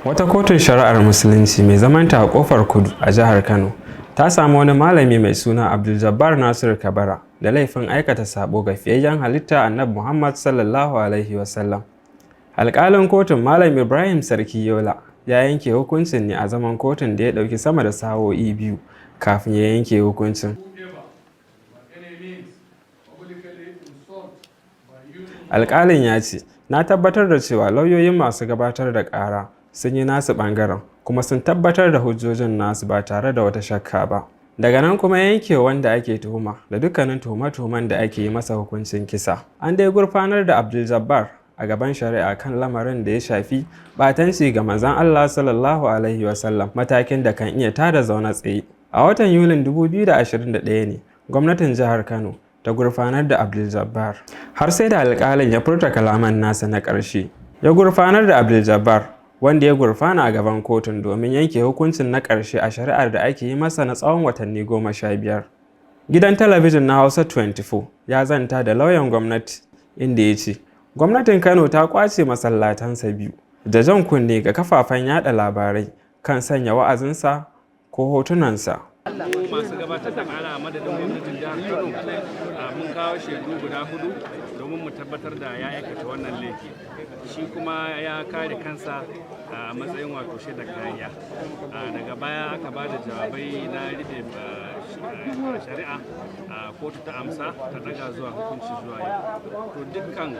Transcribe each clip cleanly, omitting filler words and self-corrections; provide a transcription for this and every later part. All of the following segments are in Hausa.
Wata kotun shari'ar Musulunci mai zamanta a Ƙofar Kudu a jihar Kano ta sami wani malami mai suna Abdul-Jabbar Nasiru Kabara da laifin aikata saɓo ga fiyayyen halitta Annabi Muhammad Sallallahu Alaihi Wasallam. Alƙalin kotun, Malam Ibrahim Sarki Yola, ya yanke hukuncin ne a zaman kotun da ya ɗauki sama da sa'o'i 2 kafin ya yanke hukuncin. Whoever by any means publicly insult by using Alƙalin ya ce, "Na tabbatar da cewa lauyoyin masu gabatar da ƙara sun yi nasu ɓangaren kuma sun tabbatar da hujjojin nasu ba tare da wata shakka ba." Daga nan kuma ya yanke wa wanda ake tuhuma da dukkanin tuhume-tuhumen da ake yi masa hukuncin kisa. An dai gurfanar da Abdul Jabbar a gaban shari'a kan lamarin da ya shafi ɓatanci ga Manzon Allah Sallallahu Alaihi Wasallam, matakin da kan iya tada zaune tsaye. A watan Yulin 2021 ne gwamnatin jihar Kano ta gurfanar da Abdul Jabbar. Har sai da alƙalin ya furta kalaman nasa na ƙarshe. Ya gurfanar da Abdul Jabbar, wanda ya gurfana a gaban kotun domin yanke hukuncin na ƙarshe a shari'ar da ake yi masa na tsawon watanni 15. Gidan talabijin na Hausa 24 ya zanta da lauyan gwamnati, inda ya ce gwamnatin Kano ta ƙwace masallatansa biyu da jan kunne ga kafafen yada labarai kan sanya wa'azinsa ko hotunansa. Mu masu gabatar da kara a madadin gwamnatin jihar Kano, mun kawo shaidu guda hudu domin mu tabbatar da ya aikata wannan laifi. Shi kuma ya kare kansa a matsayin, wato, shaidar kariya. Daga baya aka ba da jawabai na rufe shari'a, kotu ta amsa, ta daga zuwa hukunci zuwa yau. To, dukkan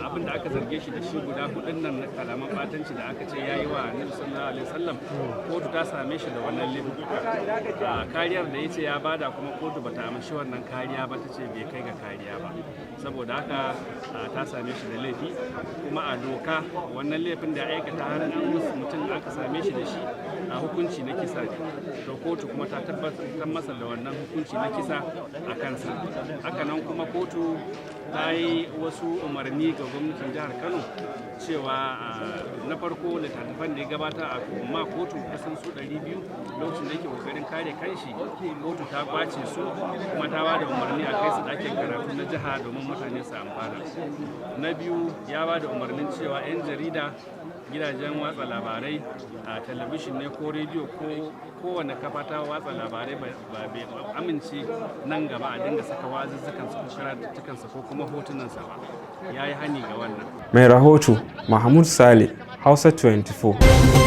abin da aka zarge shi da shi guda hudun nan na kalaman batanci da aka ce ya yi wa Annabi Sallallahu Alaihi Wasallam, kotu ta same shi da wannan laifuka. Kariyar da ya ce ya bada kuma, kotu bata amshi wannan kariya ba, ta ce bai kai ga kariya ba. Saboda haka ta same shi da laifi. Kuma a doka, wannan laifin da ya aikata, har an mutum aka same shi da shi, a hukunci na kisa ne. To, kotu kuma ta tabbatar masa da wannan hukunci na kisa a kansa. Hakanan kuma kotu ta yi wasu umarni ga gwamnatin jihar Kano cewa, na farko, littattafan da ya gabata a ma kotu kusan su 200 lokacin da yake kokarin kare kanshi, kotu ta kwace su, kuma ta ba da umarni a kai su ɗakin karatu na jiha domin mutane su amfana. Na biyu, ya ba da umarnin cewa 'yan jarida, gidajen watsa labarai, a talabishin ne ko rediyo ko kowane kafa ta watsa labarai, ba bai amince nan gaba a dinga saka wazuzzukansa ko karatuttukansa ko kuma hotunansa ba. Ya yi hani ga wannan. Mai rahoto, Mahmud Sale, Hausa 24.